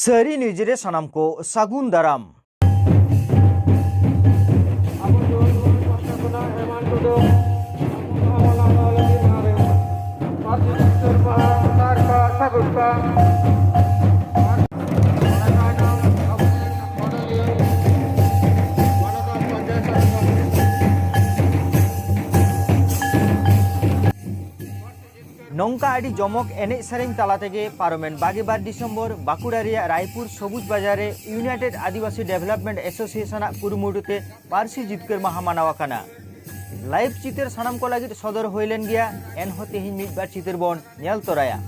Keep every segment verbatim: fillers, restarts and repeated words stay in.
ᱥᱟᱹᱨᱤ ᱱᱤᱭᱩᱡᱽ ᱨᱮ ᱥᱟᱱᱟᱢ ᱠᱚ ᱥᱟᱹᱜᱩᱱ ᱫᱟᱨᱟᱢ᱾ ᱱᱚᱝᱠᱟ ᱟᱹᱰᱤ ᱡᱚᱢᱚᱠ ᱮᱱᱮᱡ ᱥᱮᱨᱮᱧ ᱛᱟᱞᱟ ᱛᱮᱜᱮ ᱯᱟᱨᱚᱢᱮᱱ ᱵᱟᱜᱮ ᱵᱟᱨ ᱰᱤᱥᱮᱢᱵᱚᱨ ᱵᱟᱸᱠᱩᱲᱟ ᱨᱮᱭᱟᱜ ᱨᱟᱭᱯᱩᱨ ᱥᱚᱵᱩᱡᱽ ᱵᱟᱡᱟᱨ ᱨᱮ ᱤᱭᱩᱱᱟᱭᱴᱮᱰ ᱟᱹᱫᱤᱵᱟᱹᱥᱤ ᱰᱮᱵᱷᱞᱚᱯᱢᱮᱱᱴ ᱮᱥᱳᱥᱤᱭᱮᱥᱚᱱ ᱟᱜ ᱠᱩᱨᱩᱢᱩᱴᱩ ᱛᱮ ᱯᱟᱹᱨᱥᱤ ᱡᱤᱛᱠᱟᱹᱨ ᱢᱟᱦᱟ ᱢᱟᱱᱟᱣ ᱟᱠᱟᱱᱟ᱾ ᱞᱟᱭᱤᱵᱷ ᱪᱤᱛᱟᱹᱨ ᱥᱟᱱᱟᱢ ᱠᱚ ᱞᱟᱹᱜᱤᱫ ᱥᱚᱫᱚᱨ ᱦᱩᱭ ᱞᱮᱱ ᱜᱮᱭᱟ, ᱮᱱᱦᱚᱸ ᱛᱮᱦᱮᱧ ᱢᱤᱫ ᱵᱟᱨ ᱪᱤᱛᱟᱹᱨ ᱵᱚᱱ ᱧᱮᱞ ᱛᱚᱨᱟᱭᱟ᱾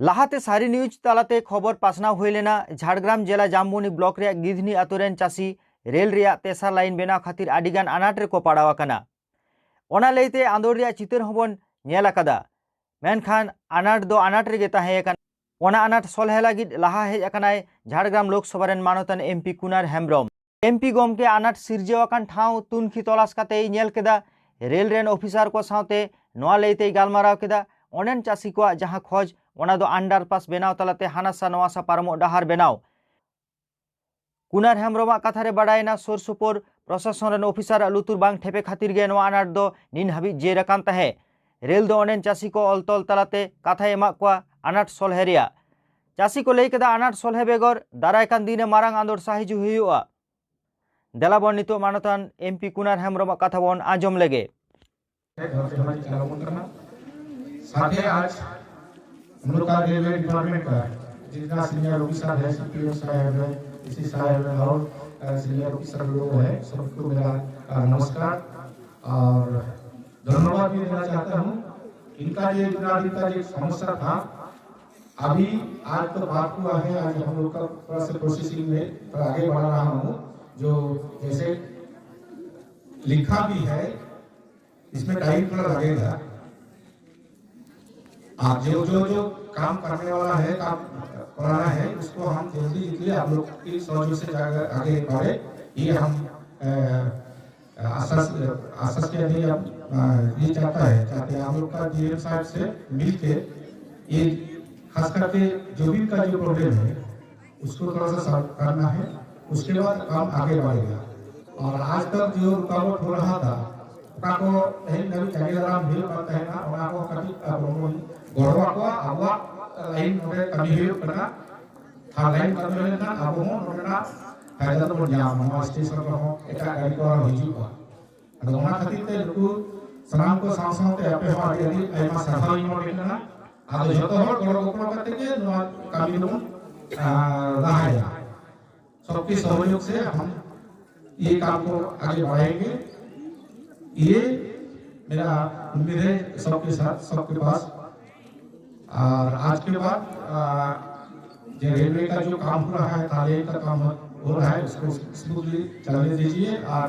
ᱞᱟᱦᱟᱛᱮ ᱥᱟᱹᱨᱤ ᱱᱤᱭᱩᱡᱽ ᱛᱟᱞᱟᱛᱮ ᱠᱷᱚᱵᱚᱨ ᱯᱟᱥᱱᱟᱣ ᱦᱩᱭ ᱞᱮᱱᱟ, ᱡᱷᱟᱲᱜᱨᱟᱢ ᱡᱮᱞᱟ ᱡᱟᱢᱵᱚᱱᱤ ᱵᱞᱚᱠ ᱨᱮᱭᱟᱜ ᱜᱤᱫᱷᱱᱤ ᱟᱛᱳ ᱨᱮᱱ ᱪᱟᱹᱥᱤ ᱨᱮᱞ ᱨᱮᱭᱟᱜ ᱛᱮᱥᱟᱨ ᱞᱟᱭᱤᱱ ᱵᱮᱱᱟᱣ ᱠᱷᱟᱹᱛᱤᱨ ᱟᱹᱰᱤᱜᱟᱱ ᱟᱱᱟᱴ ᱨᱮᱠᱚ ᱯᱟᱲᱟᱣ ᱟᱠᱟᱱᱟ᱾ ᱚᱱᱟ ᱞᱟᱹᱭᱛᱮ ᱟᱸᱫᱳᱲ ᱨᱮᱭᱟᱜ ᱪᱤᱛᱟᱹᱨ ᱦᱚᱸᱵᱚᱱ ᱧᱮᱞ ᱟᱠᱟᱫᱟ, ᱢᱮᱱᱠᱷᱟᱱ ᱟᱱᱟᱴ ᱫᱚ ᱟᱱᱟᱴ ᱨᱮᱜᱮ ᱛᱟᱦᱮᱸ ᱟᱠᱟᱱᱟ᱾ ᱚᱱᱟ ᱟᱱᱟᱴ ᱥᱚᱞᱦᱮ ᱞᱟᱹᱜᱤᱫ ᱞᱟᱦᱟ ᱦᱮᱡ ᱟᱠᱟᱱᱟᱭ ᱡᱷᱟᱲᱜᱨᱟᱢ ᱞᱳᱠᱥᱚᱵᱷᱟ ᱨᱮᱱ ᱢᱟᱱᱚᱛᱟᱱ ᱮᱢᱯᱤ ᱠᱩᱱᱟᱨ ᱦᱮᱢᱵᱨᱚᱢ᱾ ᱮᱢᱯᱤ ᱜᱚᱢᱠᱮ ᱟᱱᱟᱴ ᱥᱤᱨᱡᱟᱹᱣ ᱟᱠᱟᱱ ᱴᱷᱟᱶ ᱛᱩᱱᱠᱷᱤ ᱛᱚᱞᱟᱥ ᱠᱟᱛᱮᱭ ᱧᱮᱞ ᱠᱮᱫᱟ᱾ ᱨᱮᱞ ᱨᱮᱱ ᱚᱯᱷᱤᱥᱟᱨ ᱠᱚ ᱥᱟᱶᱛᱮ ᱱᱚᱣᱟ ᱞᱟᱹᱭᱛᱮᱭ ᱜᱟᱞᱢᱟᱨᱟᱣ ᱠᱮᱫᱟ, ᱚᱸᱰᱮᱱ ᱪᱟᱹᱥᱤ ᱠᱚᱣᱟᱜ ᱡᱟᱦᱟᱸ ᱠᱷᱚᱡᱽ, ᱚᱱᱟ ᱫᱚ ᱟᱱᱰᱟᱨᱯᱟᱥ ᱵᱮᱱᱟᱣ ᱛᱟᱞᱟᱛᱮ ᱦᱟᱱᱟ ᱥᱟ ᱱᱚᱣᱟ ᱥᱟ ᱯᱟᱨᱚᱢᱚᱜ ᱰᱟᱦᱟᱨ ᱵᱮᱱᱟᱣ᱾ ᱠᱩᱱᱟᱨ ᱦᱮᱢᱵᱨᱚᱢᱟᱜ ᱠᱟᱛᱷᱟ ᱨᱮ ᱵᱟᱰᱟᱭᱮᱱᱟ, ᱥᱩᱨ ᱥᱩᱯᱩᱨ ᱯᱨᱚᱥᱟᱥᱚᱱ ᱨᱮᱱ ᱚᱯᱷᱤᱥᱟᱨᱟᱜ ᱞᱩᱛᱩᱨ ᱵᱟᱝ ᱴᱷᱮᱯᱮ ᱠᱷᱟᱹᱛᱤᱨ ᱜᱮ ᱱᱚᱣᱟ ᱟᱱᱟᱴ ᱫᱚ ᱱᱤᱱ ᱦᱟᱹᱵᱤᱡ ᱡᱮᱨ ᱟᱠᱟᱱ ᱛᱟᱦᱮᱸ᱾ ᱨᱮᱞ ᱫᱚ ᱚᱸᱰᱮᱱ ᱪᱟᱹᱥᱤ ᱠᱚ ᱚᱞ ᱛᱚᱞ ᱛᱟᱞᱟᱛᱮ ᱠᱟᱛᱷᱟᱭ ᱮᱢᱟᱜ ᱠᱚᱣᱟ ᱟᱱᱟᱴ ᱥᱚᱞᱦᱮ ᱨᱮᱭᱟᱜ᱾ ᱪᱟᱹᱥᱤ ᱠᱚ ᱞᱟᱹᱭ ᱠᱮᱫᱟ, ᱟᱱᱟᱴ ᱥᱚᱞᱦᱮ ᱵᱮᱜᱚᱨ ᱫᱟᱨᱟᱭ ᱠᱟᱱ ᱫᱤᱱ ᱨᱮ ᱢᱟᱨᱟᱝ ᱟᱸᱫᱳᱲ ᱥᱟᱦᱤᱡᱩᱜ ᱦᱩᱭᱩᱜᱼᱟ᱾ ᱫᱮᱞᱟ ᱵᱚᱱ ᱱᱤᱛᱚᱜ ᱢᱟᱱᱚᱛᱟᱱ ᱮᱢᱯᱤ ᱠᱩᱱᱟᱨ ᱦᱮᱢᱵᱨᱚᱢᱟᱜ ᱠᱟᱛᱷᱟ ᱵᱚᱱ ᱟᱸᱡᱚᱢ ᱞᱮᱜᱮ᱾ बहुत जगह चला बोल रहा। साथ ही आज हम लोग का रेलवे डिपार्टमेंट का जितना सीनियर ऑफिसर है, सीपीओ साहब है, एसी साहब है और, अ, सीनियर ऑफिसर लोग हैं, सबको मेरा, अ, नमस्कार और धन्यवाद भी देना चाहता हूँ। इनका ये इतना दिन का जो समस्या था, अभी आज तो बात हुआ है, आज हम लोग का थोड़ा सा प्रोसेसिंग में थोड़ा आगे बढ़ रहा हूँ। जो जैसे लिखा भी है, इसमें टाइम थोड़ा लगेगा। आप जो जो जो काम करने वाला है, काम कराना है, उसको हम जल्दी जल्दी आप लोग की सहयोग से जाकर आगे बढ़े, ये हम अ, आश्वास आश्वास किया नहीं। आप अ, ये चाहता है चाहते हैं आप लोग का डीएम साहब से मिलके ये खास करके जो भी का जो प्रॉब्लम है, उसको थोड़ा सा सॉल्व करना है। उसके बाद काम आगे बढ़ेगा। और आज तक जो रुकावट हो रहा था, ᱚᱠᱟ ᱠᱚ ᱛᱮᱦᱮᱧ ᱫᱷᱟᱹᱵᱤᱡ ᱡᱟᱸᱜᱮ ᱫᱟᱨᱟᱢ ᱦᱩᱭᱩᱜ ᱠᱟᱱ ᱛᱟᱦᱮᱱᱟ, ᱚᱱᱟ ᱠᱚ ᱠᱟᱹᱴᱤᱡ ᱟᱵᱚ ᱵᱚᱱ ᱜᱚᱲᱚ ᱟᱠᱚᱣᱟ᱾ ᱟᱵᱚᱣᱟᱜ ᱞᱟᱭᱤᱱ ᱱᱚᱰᱮ ᱠᱟᱹᱢᱤ ᱦᱩᱭᱩᱜ ᱠᱟᱱᱟ᱾ ᱛᱷᱟᱨᱰ ᱞᱟᱭᱤᱱ ᱠᱟᱹᱢᱤ ᱦᱩᱭ ᱞᱮᱱᱠᱷᱟᱱ ᱟᱵᱚ ᱦᱚᱸ ᱱᱚᱰᱮᱱᱟᱜ ᱯᱷᱟᱭᱫᱟ ᱫᱚᱵᱚᱱ ᱧᱟᱢᱟ, ᱱᱚᱣᱟ ᱥᱴᱮᱥᱚᱱ ᱨᱮᱦᱚᱸ ᱮᱴᱟᱜ ᱜᱟᱹᱰᱤ ᱠᱚ ᱟᱨᱦᱚᱸ ᱦᱤᱡᱩᱜᱼᱟ᱾ ᱟᱫᱚ ᱚᱱᱟ ᱠᱷᱟᱹᱛᱤᱨ ᱛᱮ ᱱᱩᱠᱩ ᱥᱟᱱᱟᱢ ᱠᱚ ᱥᱟᱶ ᱥᱟᱶᱛᱮ ᱟᱯᱮ ᱦᱚᱸ ᱟᱹᱰᱤ ᱟᱹᱰᱤ ᱟᱭᱢᱟ ᱥᱟᱨᱦᱟᱣ ᱤᱧ ᱮᱢᱟᱯᱮ ᱠᱟᱱᱟ᱾ ᱟᱫᱚ ᱡᱚᱛᱚ ᱦᱚᱲ ᱜᱚᱲᱚ ᱜᱚᱯᱚᱲᱚ ᱠᱟᱛᱮ ᱜᱮ ᱱᱚᱣᱟ ᱠᱟᱹᱢᱤ ᱫᱚᱵᱚᱱ ᱟᱨ ᱞᱟᱦᱟᱭᱟ᱾ सबके सहयोग से हम ये काम को आगे बढ़ाएंगे। ये मेरा उम्मीद है सबके साथ, सबके पास। और आज के बाद आ, जो रेलवे का जो काम हो रहा है, थार लेन का काम हो रहा है, उसको स्मूथली चलने दीजिए। और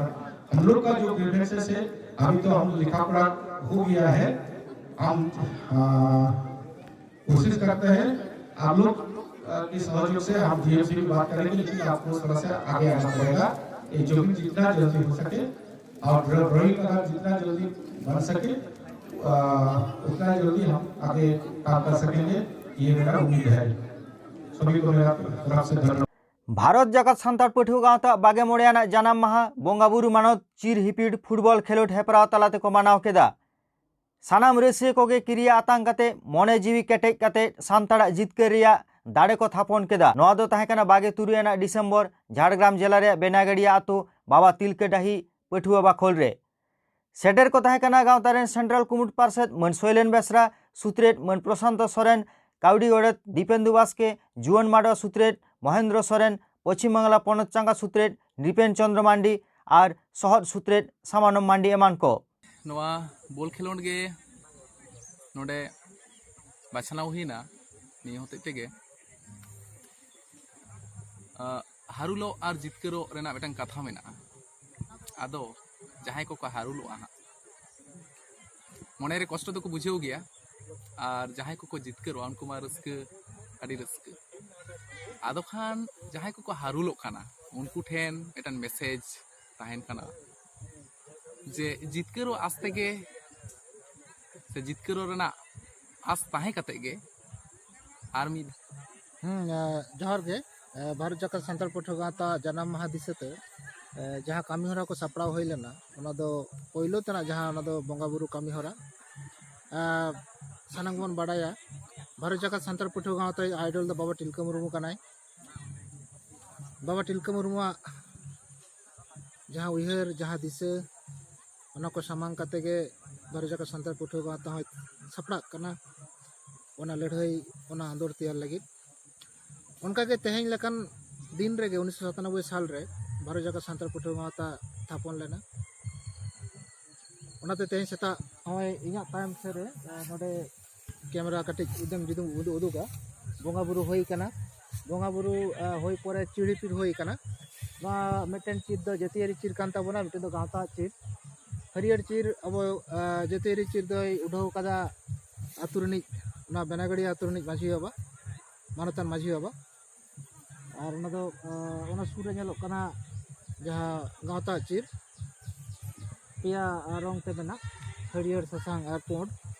हम लोग का जो ग्रीवेंसेस है, अभी तो हम लिखा पढ़ा हो गया है। हम आ, कोशिश करते हैं आप लोग की सहयोग से हम डीएम से भी बात करेंगे, लेकिन आपको थोड़ा सा आगे आना पड़ेगा। ये जो भी जितना जल्दी हो सके और ड्राइंग का जितना जल्दी बन सके, आ, उतना जल्दी हम आगे काम कर सकेंगे, ये मेरा उम्मीद है। सभी को मेरा तरफ से धन्यवाद। ᱵᱷᱟᱨᱚᱛ ᱡᱟᱠᱟᱛ ᱥᱟᱱᱛᱟᱲ ᱯᱟᱹᱴᱷᱩᱣᱟᱹ ᱜᱟᱶᱛᱟ ᱵᱟᱜᱮ ᱢᱚᱬᱮ ᱟᱱᱟᱜ ᱡᱟᱱᱟᱢ ᱢᱟᱦᱟ ᱵᱚᱸᱜᱟ ᱵᱩᱨᱩ ᱢᱟᱱᱚᱛ ᱪᱤᱨ ᱦᱤᱯᱤᱲ ᱯᱷᱩᱴᱵᱚᱞ ᱠᱷᱮᱞᱳᱰ ᱦᱮᱯᱨᱟᱣ ᱛᱟᱞᱟ ᱛᱮᱠᱚ ᱢᱟᱱᱟᱣ ᱠᱮᱫᱟ᱾ ᱥᱟᱱᱟᱢ ᱨᱟᱹᱥᱤᱭᱟᱹ ᱠᱚᱜᱮ ᱠᱤᱨᱤᱭᱟ ᱟᱛᱟᱝ ᱠᱟᱛᱮ ᱢᱚᱱᱮ ᱡᱤᱣᱤ ᱠᱮᱴᱮᱡ ᱠᱟᱛᱮ ᱥᱟᱱᱛᱟᱲᱟᱜ ᱡᱤᱛᱠᱟᱹᱨ ᱨᱮᱭᱟᱜ ᱫᱟᱲᱮ ᱠᱚ ᱛᱷᱟᱯᱚᱱ ᱠᱮᱫᱟ᱾ ᱱᱚᱣᱟ ᱫᱚ ᱛᱟᱦᱮᱸ ᱠᱟᱱᱟ ᱵᱟᱜᱮ ᱛᱩᱨᱩᱭ ᱟᱱᱟᱜ ᱰᱤᱥᱮᱢᱵᱚᱨ ᱡᱷᱟᱲᱜᱨᱟᱢ ᱡᱮᱞᱟ ᱨᱮᱭᱟᱜ ᱵᱮᱱᱟᱜᱟᱲᱤᱭᱟ ᱟᱛᱳ ᱵᱟᱵᱟ ᱛᱤᱞᱠᱟᱹ ᱰᱟᱹᱦᱤ ᱯᱟᱹᱴᱷᱩᱣᱟᱹ ᱵᱟᱠᱷᱳᱞ ᱨᱮ᱾ ᱥᱮᱴᱮᱨ ᱠᱚ ᱛᱟᱦᱮᱸ ᱠᱟᱱᱟ ᱜᱟᱶᱛᱟ ᱨᱮᱱ ᱥᱮᱱᱴᱨᱟᱞ ᱠᱩᱢᱩᱴ ᱯᱟᱨᱥᱮᱛ ᱢᱟᱹᱱ ᱥᱚᱭᱞᱮᱱ ᱵᱮᱥᱨᱟ, ᱥᱩᱛᱨᱮᱛ ᱢᱟᱹᱱ ᱯᱨᱚᱥᱟᱱᱛᱚ ᱥᱚᱨᱮᱱ, ᱠᱟᱹᱣᱰᱤ ᱜᱚᱰᱮᱛ ᱫᱤᱯᱮᱱᱫᱩ ᱵᱟᱥᱠᱮ, ᱡᱩᱣᱟᱹᱱ ᱢᱟᱰᱣᱟ ᱥᱩᱛᱨᱮᱛ ᱢᱚᱦᱮᱱᱫᱨᱚ ᱥᱚᱨᱮᱱ, ᱯᱚᱪᱷᱤᱢ ᱵᱟᱝᱞᱟ ᱯᱚᱱᱚᱛ ᱪᱟᱸᱜᱟ ᱥᱩᱛᱨᱮᱛ ᱱᱨᱤᱯᱮᱱ ᱪᱚᱸᱫᱽᱨᱚ ᱢᱟᱱᱰᱤ ᱟᱨ ᱥᱚᱦᱚᱫ ᱥᱩᱛᱨᱮᱛ ᱥᱟᱢᱟᱱᱚᱢ ᱢᱟᱱᱰᱤ ᱮᱢᱟᱱ ᱠᱚ᱾ ᱱᱚᱣᱟ ᱵᱚᱞ ᱠᱷᱮᱞᱳᱰ ᱜᱮ ᱱᱚᱰᱮ ᱵᱟᱪᱷᱱᱟᱣ ᱦᱩᱭᱱᱟ᱾ ᱱᱤᱭᱟᱹ ᱦᱚᱛᱮᱡ ᱛᱮᱜᱮ ᱟᱸ, ᱦᱟᱹᱨᱩᱞᱚᱜ ᱟᱨ ᱡᱤᱛᱠᱟᱹᱨᱚᱜ ᱨᱮᱱᱟᱜ ᱢᱤᱫᱴᱟᱝ ᱠᱟᱛᱷᱟ ᱢᱮᱱᱟᱜᱼᱟ᱾ ᱟᱫᱚ ᱡᱟᱦᱟᱸᱭ ᱠᱚᱠᱚ ᱦᱟᱹᱨᱩᱞᱚᱜᱼᱟ ᱦᱟᱸᱜ, ᱢᱚᱱᱮᱨᱮ ᱠᱚᱥᱴᱚ ᱫᱚᱠᱚ ᱵᱩᱡᱷᱟᱹᱣ ᱜᱮᱭᱟ, ᱟᱨ ᱡᱟᱦᱟᱸᱭ ᱠᱚᱠᱚ ᱡᱤᱛᱠᱟᱹᱨᱚᱜᱼᱟ ᱩᱱᱠᱩ ᱢᱟ ᱨᱟᱹᱥᱠᱟᱹ, ᱟᱹᱰᱤ ᱨᱟᱹᱥᱠᱟᱹ᱾ ᱟᱫᱚ ᱠᱷᱟᱱ ᱡᱟᱦᱟᱸᱭ ᱠᱚᱠᱚ ᱦᱟᱹᱨᱩᱞᱚᱜ ᱠᱟᱱᱟ ᱩᱱᱠᱩ ᱴᱷᱮᱱ ᱢᱤᱫᱴᱟᱝ ᱢᱮᱥᱮᱡᱽ ᱛᱟᱦᱮᱱ ᱠᱟᱱᱟ ᱡᱮ ᱡᱤᱛᱠᱟᱹᱨᱚᱜ ᱟᱥ ᱛᱮᱜᱮ ᱥᱮ ᱡᱤᱛᱠᱟᱹᱨᱚᱜ ᱨᱮᱱᱟᱜ ᱟᱥ ᱛᱟᱦᱮᱸ ᱠᱟᱛᱮ ᱜᱮ ᱟᱨ ᱢᱤᱫ ᱦᱩᱸ, ᱮ, ᱡᱚᱦᱟᱨ ᱜᱮ᱾ ᱮ, ᱵᱷᱟᱨᱚᱛ ᱡᱟᱠᱟᱛ ᱥᱟᱱᱛᱟᱲ ᱯᱟᱹᱴᱷᱩᱣᱟᱹ ᱜᱟᱶᱛᱟ ᱡᱟᱱᱟᱢ ᱢᱟᱦᱟ ᱫᱤᱥᱟᱹᱛᱮ, ᱮ, ᱡᱟᱦᱟᱸ ᱠᱟᱹᱢᱤ ᱦᱚᱨᱟ ᱠᱚ ᱥᱟᱯᱲᱟᱣ ᱦᱩᱭ ᱞᱮᱱᱟ, ᱚᱱᱟ ᱫᱚ ᱯᱳᱭᱞᱳ ᱛᱮᱱᱟᱜ ᱡᱟᱦᱟᱸ, ᱚᱱᱟ ᱫᱚ ᱵᱚᱸᱜᱟ ᱵᱩᱨᱩ ᱠᱟᱹᱢᱤ ᱦᱚᱨᱟ᱾ ᱮ, ᱥᱟᱱᱟᱢ ᱜᱮᱵᱚᱱ ᱵᱟᱰᱟᱭᱟ, ᱵᱷᱟᱨᱚᱛ ᱡᱟᱠᱟᱛ ᱥᱟᱱᱛᱟᱲ ᱯᱟᱹᱴᱷᱩᱣᱟᱹ ᱜᱟᱶᱛᱟ ᱟᱭᱰᱚᱞ ᱫᱚ ᱵᱟᱵᱟ ᱛᱤᱞᱠᱟᱹ ᱢᱩᱨᱢᱩ ᱠᱟᱱᱟᱭ᱾ ᱵᱟᱵᱟ ᱛᱤᱞᱠᱟᱹ ᱢᱩᱨᱢᱩᱣᱟᱜ ᱡᱟᱦᱟᱸ ᱩᱭᱦᱟᱹᱨ, ᱡᱟᱦᱟᱸ ᱫᱤᱥᱟᱹ, ᱚᱱᱟ ᱠᱚ ᱥᱟᱢᱟᱝ ᱠᱟᱛᱮ ᱜᱮ ᱵᱷᱟᱨᱚᱛ ᱡᱟᱠᱟᱛ ᱥᱟᱱᱛᱟᱲ ᱯᱟᱹᱴᱷᱩᱣᱟᱹ ᱜᱟᱶᱛᱟ ᱦᱚᱸ ᱥᱟᱯᱲᱟᱜ ᱠᱟᱱᱟ᱾ ᱚᱱᱟ ᱞᱟᱹᱲᱦᱟᱹᱭ, ᱚᱱᱟ ᱟᱸᱫᱳᱲ ᱛᱮᱭᱟᱨ ᱞᱟᱹᱜᱤᱫ᱾ ᱚᱱᱠᱟᱜᱮ ᱛᱮᱦᱮᱧ ᱞᱮᱠᱟᱱ ᱫᱤᱱ ᱨᱮᱜᱮ ᱩᱱᱤᱥᱥᱚ ᱥᱟᱛᱟᱱᱚᱵᱵᱳᱭ ᱥᱟᱞ ᱨᱮ ᱵᱷᱟᱨᱚᱛ ᱡᱟᱠᱟᱛ ᱥᱟᱱᱛᱟᱲ ᱯᱟᱹᱴᱷᱩᱣᱟᱹ ᱜᱟᱶᱛᱟ ᱛᱷᱟᱯᱚᱱ ᱞᱮᱱᱟ᱾ ᱚᱱᱟᱛᱮ ᱛᱮᱦᱮᱧ ᱥᱮᱛᱟᱜ ᱱᱚᱜᱼᱚᱭ ᱤᱧᱟᱹᱜ ᱛᱟᱭᱚᱢ ᱥᱮᱫ ᱨᱮ, ᱮ, ᱱᱚᱰᱮ ᱠᱮᱢᱮᱨᱟ ᱠᱟᱹᱴᱤᱡ ᱮᱠᱫᱚᱢ ᱡᱩᱫᱤᱢ ᱩᱫᱩᱜ, ᱩᱫᱩᱜᱟ, ᱵᱚᱸᱜᱟ ᱵᱩᱨᱩ ᱦᱩᱭ ᱠᱟᱱᱟ᱾ ᱵᱚᱸᱜᱟ ᱵᱩᱨᱩ, ᱮ, ᱦᱩᱭ ᱯᱚᱨᱮ ᱪᱤᱲ ᱦᱤᱯᱤᱲ ᱦᱩᱭ ᱠᱟᱱᱟ᱾ ᱱᱚᱣᱟ ᱢᱤᱫᱴᱮᱱ ᱪᱤᱨ ᱫᱚ ᱡᱟᱹᱛᱤᱭᱟᱹᱨᱤ ᱪᱤᱨ ᱠᱟᱱ ᱛᱟᱵᱚᱱᱟ, ᱢᱤᱫᱴᱮᱱ ᱫᱚ ᱜᱟᱶᱛᱟ ᱪᱤᱨ᱾ ᱦᱟᱹᱨᱭᱟᱹᱲ ᱪᱤᱨ ᱟᱵᱚ, ᱮ, ᱡᱟᱹᱛᱤᱭᱟᱹᱨᱤ ᱪᱤᱨ ᱫᱚᱭ ᱩᱰᱷᱟᱹᱣ ᱠᱟᱫᱟ ᱟᱹᱛᱩ ᱨᱤᱱᱤᱡ, ᱱᱚᱣᱟ ᱵᱮᱱᱟᱜᱟᱹᱲᱤᱭᱟᱹ ᱟᱹᱛᱩ ᱨᱤᱱᱤᱡ ᱢᱟᱹᱡᱷᱤ ᱵᱟᱵᱟ, ᱢᱟᱱᱚᱛᱟᱱ ᱢᱟᱹᱡᱷᱤ ᱵᱟᱵᱟ᱾ ᱟᱨ ᱚᱱᱟ ᱫᱚ, ᱮ, ᱚᱱᱟ ᱥᱩᱨ ᱨᱮ ᱧᱮᱞᱚᱜ ᱠᱟᱱᱟ ᱡᱟᱦᱟᱸ ᱜᱟᱶᱛᱟ ᱪᱤᱨ, ᱯᱮᱭᱟ ᱨᱚᱝ ᱛᱮ ᱢᱮᱱᱟᱜ, ᱦᱟᱹᱨᱭᱟᱹᱲ, ᱥᱟᱥᱟᱝ ᱟᱨ ᱯᱩᱸᱰ᱾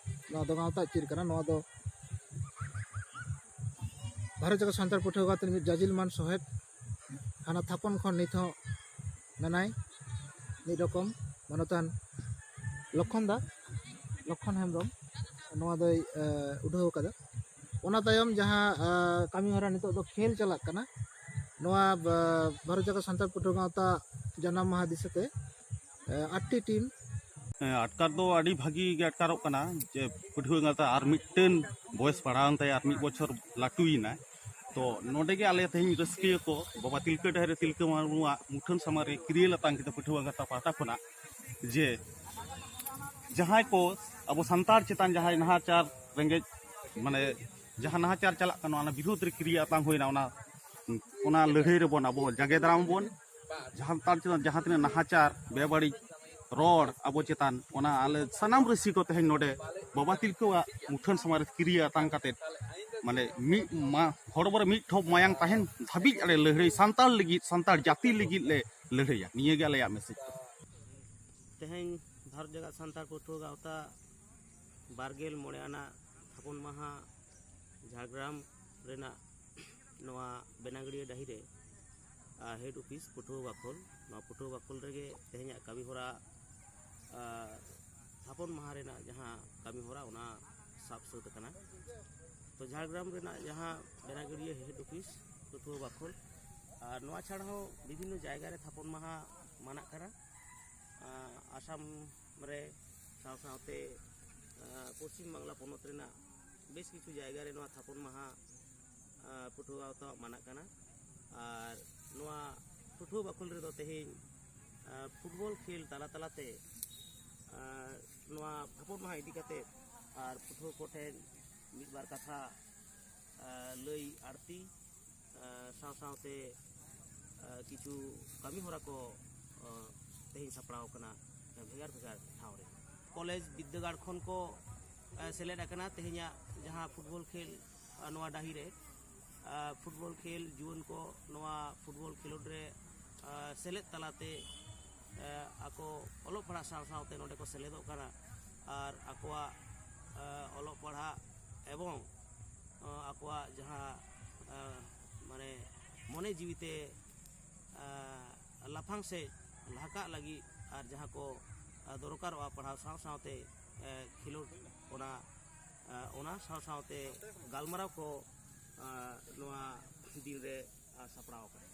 ᱱᱚᱣᱟ ᱫᱚ ᱜᱟᱶᱛᱟ ᱪᱤᱨ ᱠᱟᱱᱟ᱾ ᱱᱚᱣᱟ ᱫᱚ ᱵᱷᱟᱨᱚᱛ ᱡᱟᱠᱟᱛ ᱥᱟᱱᱛᱟᱲ ᱯᱟᱹᱴᱷᱩᱣᱟᱹ ᱜᱟᱶᱛᱟ ᱨᱤᱱᱤᱡ ᱡᱟᱡᱤᱞ ᱢᱟᱱ ᱥᱚᱦᱮᱫ, ᱦᱟᱱᱟ ᱛᱷᱟᱯᱚᱱ ᱠᱷᱚᱱ ᱱᱤᱛ ᱦᱚᱸ ᱢᱮᱱᱟᱭ, ᱢᱤᱫ ᱨᱚᱠᱚᱢ ᱢᱟᱱᱚᱛᱟᱱ ᱞᱚᱠᱷᱚᱱ ᱫᱟ, ᱞᱚᱠᱷᱚᱱ ᱦᱮᱢᱵᱨᱚᱢ, ᱱᱚᱣᱟ ᱫᱚᱭ, ᱮ, ᱩᱰᱷᱟᱹᱣ ᱟᱠᱟᱫᱟ᱾ ᱚᱱᱟ ᱛᱟᱭᱚᱢ ᱡᱟᱦᱟᱸ, ᱮ, ᱠᱟᱹᱢᱤ ᱦᱚᱨᱟ ᱱᱤᱛᱚᱜ ᱫᱚ ᱠᱷᱮᱞ ᱪᱟᱞᱟᱜ ᱠᱟᱱᱟ, ᱱᱚᱣᱟ, ᱮ, ᱵᱷᱟᱨᱚᱛ ᱡᱟᱠᱟᱛ ᱥᱟᱱᱛᱟᱲ ᱯᱟᱹᱴᱷᱩᱣᱟᱹ ᱜᱟᱶᱛᱟ ᱡᱟᱱᱟᱢ ᱢᱟᱦᱟ ᱫᱤᱥᱟᱹᱛᱮ, ᱮ, ᱟᱴᱴᱤ ᱴᱤᱢ᱾ ᱦᱮᱸ, ᱟᱴᱠᱟᱨ ᱫᱚ ᱟᱹᱰᱤ ᱵᱷᱟᱹᱜᱤ ᱜᱮ ᱟᱴᱠᱟᱨᱚᱜ ᱠᱟᱱᱟ ᱡᱮ ᱯᱟᱹᱴᱷᱩᱣᱟᱹ ᱜᱟᱶᱛᱟ ᱟᱨ ᱢᱤᱫᱴᱮᱱ ᱵᱚᱭᱮᱥ ᱵᱟᱲᱟᱣᱮᱱ ᱛᱟᱭᱟ, ᱟᱨ ᱢᱤᱫ ᱵᱚᱪᱷᱚᱨ ᱞᱟᱹᱴᱩᱭᱮᱱᱟᱭ᱾ ᱛᱚ ᱱᱚᱰᱮ ᱜᱮ ᱟᱞᱮ ᱛᱮᱦᱮᱧ ᱨᱟᱹᱥᱠᱟᱹᱭᱟᱹ ᱠᱚ ᱵᱟᱵᱟ ᱛᱤᱞᱠᱟᱹ ᱰᱟᱹᱦᱤᱨᱮ ᱛᱤᱞᱠᱟᱹ ᱢᱩᱨᱢᱩᱣᱟᱜ ᱢᱩᱴᱷᱟᱹᱱ ᱥᱟᱢᱟᱝ ᱨᱮ ᱠᱤᱨᱭᱟᱹ ᱞᱟᱛᱟᱝ ᱠᱮᱫᱟ ᱯᱟᱹᱴᱷᱩᱣᱟᱹ ᱜᱟᱶᱛᱟ ᱯᱟᱦᱴᱟ ᱠᱷᱚᱱᱟᱜ, ᱡᱮ ᱡᱟᱦᱟᱸᱭ ᱠᱚ ᱟᱵᱚ ᱥᱟᱱᱛᱟᱲ ᱪᱮᱛᱟᱱ ᱡᱟᱦᱟᱸᱭ ᱱᱟᱦᱟᱪᱟᱨ, ᱨᱮᱸᱜᱮᱡ, ᱢᱟᱱᱮ ᱡᱟᱦᱟᱸ ᱱᱟᱦᱟᱪᱟᱨ ᱪᱟᱞᱟᱜ ᱠᱟᱱᱟ, ᱚᱱᱟ ᱵᱤᱨᱩᱫᱽ ᱨᱮ ᱠᱤᱨᱭᱟᱹ ᱟᱛᱟᱝ ᱦᱩᱭᱱᱟ, ᱚᱱᱟ ᱚᱱᱟ ᱞᱟᱹᱲᱦᱟᱹᱭ ᱨᱮᱵᱚᱱ ᱟᱵᱚ ᱡᱟᱸᱜᱮ ᱫᱟᱨᱟᱢ ᱵᱚᱱ᱾ ᱡᱟᱦᱟᱸ ᱛᱟᱲ ᱪᱮᱛᱟᱱ ᱡᱟᱦᱟᱸ ᱛᱤᱱᱟᱹᱜ ᱱᱟᱦᱟᱪᱟᱨ, ᱵᱮᱵᱟᱹᱲᱤᱡ ᱨᱚᱲ ᱟᱵᱚ ᱪᱮᱛᱟᱱ, ᱚᱱᱟ ᱟᱞᱮ ᱥᱟᱱᱟᱢ ᱨᱟᱹᱥᱤ ᱠᱚ ᱛᱮᱦᱮᱧ ᱱᱚᱰᱮ ᱵᱟᱵᱟ ᱛᱤᱞᱠᱟᱹᱣᱟᱜ ᱢᱩᱴᱷᱟᱹᱱ ᱥᱟᱢᱟᱝ ᱨᱮ ᱠᱤᱨᱭᱟᱹ ᱟᱛᱟᱝ ᱠᱟᱛᱮᱫ, ᱢᱟᱱᱮ ᱢᱤᱫ ᱢᱟ ᱦᱚᱲᱢᱚ ᱨᱮ ᱢᱤᱫ ᱴᱷᱚᱯ ᱢᱟᱭᱟᱝ ᱛᱟᱦᱮᱱ ᱫᱷᱟᱹᱵᱤᱡ ᱟᱞᱮ ᱞᱟᱹᱲᱦᱟᱹᱭ, ᱥᱟᱱᱛᱟᱲ ᱞᱟᱹᱜᱤᱫ, ᱥᱟᱱᱛᱟᱲ ᱡᱟᱹᱛᱤ ᱞᱟᱹᱜᱤᱫ ᱞᱮ ᱞᱟᱹᱲᱦᱟᱹᱭᱟ᱾ ᱱᱤᱭᱟᱹ ᱜᱮ ᱟᱞᱮᱭᱟᱜ ᱢᱮᱥᱮᱡᱽ ᱫᱚ᱾ ᱛᱮᱦᱮᱧ ᱵᱷᱟᱨᱚᱛ ᱡᱟᱠᱟᱛ ᱥᱟᱱᱛᱟᱲ ᱯᱟᱹᱴᱷᱩᱣᱟᱹ ᱜᱟᱶᱛᱟ ᱵᱟᱨ ᱜᱮᱞ ᱢᱚᱬᱮ ᱟᱱᱟᱜ ᱛᱷᱟᱯᱚᱱ ᱢᱟᱦᱟ ᱡᱷᱟᱲᱜᱨᱟᱢ ᱨᱮᱱᱟᱜ ᱱᱚᱣᱟ ᱵᱮᱱᱟᱜᱟᱹᱲᱤᱭᱟᱹ ᱰᱟᱹᱦᱤ ᱨᱮ, ᱟᱨ ᱦᱮᱰ ᱚᱯᱷᱤᱥ ᱯᱟᱹᱴᱷᱩᱣᱟᱹ ᱵᱟᱠᱷᱳᱞ, ᱱᱚᱣᱟ ᱯᱟᱹᱴᱷᱩᱣᱟᱹ ᱵᱟᱠᱷᱳᱞ ᱨᱮᱜᱮ ᱛᱮᱦᱮᱧᱟᱜ ᱠᱟᱹᱢᱤ ᱦᱚᱨᱟ, ᱟᱨ ᱛᱷᱟᱯᱚᱱ ᱢᱟᱦᱟ ᱨᱮᱱᱟᱜ ᱡᱟᱦᱟᱸ ᱠᱟᱹᱢᱤ ᱦᱚᱨᱟ, ᱚᱱᱟ ᱥᱟᱵ ᱥᱟᱹᱛ ᱟᱠᱟᱱᱟ᱾ ᱛᱚ, ᱡᱷᱟᱲᱜᱨᱟᱢ ᱨᱮᱱᱟᱜ ᱡᱟᱦᱟᱸ ᱵᱮᱱᱟᱜᱟᱹᱲᱤᱭᱟᱹ ᱦᱮᱰ ᱚᱯᱷᱤᱥ ᱯᱟᱹᱴᱷᱩᱣᱟᱹ ᱵᱟᱠᱷᱳᱞ, ᱟᱨ ᱱᱚᱣᱟ ᱪᱷᱟᱲᱟ ᱦᱚᱸ ᱵᱤᱵᱷᱤᱱᱱᱚ ᱡᱟᱭᱜᱟ ᱨᱮ ᱛᱷᱟᱯᱚᱱ ᱢᱟᱦᱟ ᱢᱟᱱᱟᱜ ᱠᱟᱱᱟ᱾ ᱟᱸ, ᱟᱥᱟᱢ ᱨᱮ, ᱥᱟᱶ ᱥᱟᱶᱛᱮ, ᱟᱸ, ᱯᱚᱥᱪᱤᱢ ᱵᱟᱝᱞᱟ ᱯᱚᱱᱚᱛ ᱨᱮᱱᱟᱜ ᱵᱮᱥ ᱠᱤᱪᱷᱩ ᱡᱟᱭᱜᱟ ᱨᱮ ᱱᱚᱣᱟ ᱛᱷᱟᱯᱚᱱ ᱢᱟᱦᱟ, ᱟᱸ, ᱯᱟᱹᱴᱷᱩᱣᱟᱹ ᱜᱟᱶᱛᱟ ᱢᱟᱱᱟᱜ ᱠᱟᱱᱟ᱾ ᱟᱨ ᱱᱚᱣᱟ ᱯᱟᱹᱴᱷᱩᱣᱟᱹ ᱵᱟᱠᱷᱳᱞ ᱨᱮᱫᱚ ᱛᱮᱦᱮᱧ, ᱟᱸ, ᱯᱷᱩᱴᱵᱚᱞ ᱠᱷᱮᱞ ᱛᱟᱞᱟ ᱛᱟᱞᱟᱛᱮ, ᱟᱸ, ᱱᱚᱣᱟ ᱛᱷᱟᱯᱚᱱ ᱢᱟᱦᱟ ᱤᱫᱤ ᱠᱟᱛᱮ ᱟᱨ ᱯᱟᱹᱴᱷᱩᱣᱟᱹ ᱠᱚᱴᱷᱮᱱ ᱢᱤᱫ ᱵᱟᱨ ᱠᱟᱛᱷᱟ, ᱟᱸ, ᱞᱟᱹᱭ ᱟᱹᱲᱛᱤ, ᱟᱸ, ᱥᱟᱶ ᱥᱟᱶᱛᱮ, ᱟᱸ, ᱠᱤᱪᱷᱩ ᱠᱟᱹᱢᱤ ᱦᱚᱨᱟ ᱠᱚ, ᱟᱸ, ᱛᱮᱦᱮᱧ ᱥᱟᱯᱲᱟᱣ ᱟᱠᱟᱱᱟ ᱵᱷᱮᱜᱟᱨ ᱵᱷᱮᱜᱟᱨ ᱴᱷᱟᱶ ᱨᱮ᱾ ᱠᱚᱞᱮᱡᱽ ᱵᱤᱨᱫᱟᱹᱜᱟᱲ ᱠᱷᱚᱱ ᱠᱚ, ᱟᱸ, ᱥᱮᱞᱮᱫ ᱟᱠᱟᱱᱟ ᱛᱮᱦᱮᱧᱟᱜ ᱡᱟᱦᱟᱸ ᱯᱷᱩᱴᱵᱚᱞ ᱠᱷᱮᱞ, ᱟᱸ, ᱱᱚᱣᱟ ᱰᱟᱹᱦᱤ ᱨᱮ, ᱟᱸ, ᱯᱷᱩᱴᱵᱚᱞ ᱠᱷᱮᱞ ᱡᱩᱣᱟᱹᱱ ᱠᱚ ᱱᱚᱣᱟ ᱯᱷᱩᱴᱵᱚᱞ ᱠᱷᱮᱞᱳᱰ ᱨᱮ, ᱟᱸ, ᱥᱮᱞᱮᱫ ᱛᱟᱞᱟᱛᱮ, ᱟᱸ, ᱟᱠᱚ ᱚᱞᱚᱜ ᱯᱟᱲᱦᱟᱜ ᱥᱟᱶ ᱥᱟᱶᱛᱮ ᱱᱚᱰᱮ ᱠᱚ ᱥᱮᱞᱮᱫᱚᱜ ᱠᱟᱱᱟ ᱟᱨ ᱟᱠᱚᱣᱟᱜ, ᱟᱸ, ᱚᱞᱚᱜ ᱯᱟᱲᱦᱟᱜ ᱮᱵᱚᱝ, ᱟᱸ, ᱟᱠᱚᱣᱟᱜ ᱡᱟᱦᱟᱸ, ᱟᱸ, ᱢᱟᱱᱮ ᱢᱚᱱᱮ ᱡᱤᱣᱤᱛᱮ, ᱟᱸ, ᱞᱟᱯᱷᱟᱝ ᱥᱮᱫ ᱞᱟᱦᱟ ᱠᱟᱜ ᱞᱟᱹᱜᱤᱫ ᱟᱨ ᱡᱟᱦᱟᱸ ᱠᱚ, ᱟᱸ, ᱫᱚᱨᱠᱟᱨᱚᱜᱼᱟ ᱯᱟᱲᱦᱟᱣ ᱥᱟᱶ ᱥᱟᱶᱛᱮ, ᱟᱸ, ᱠᱷᱮᱞᱳᱰ, ᱚᱱᱟ, ᱟᱸ, ᱚᱱᱟ ᱥᱟᱶ ᱥᱟᱶᱛᱮ ᱜᱟᱞᱢᱟᱨᱟᱣ ᱠᱚ, ᱟᱸ, ᱱᱚᱣᱟ ᱫᱤᱱ ᱨᱮ, ᱟᱸ, ᱥᱟᱯᱲᱟᱣ ᱟᱠᱟᱱᱟ᱾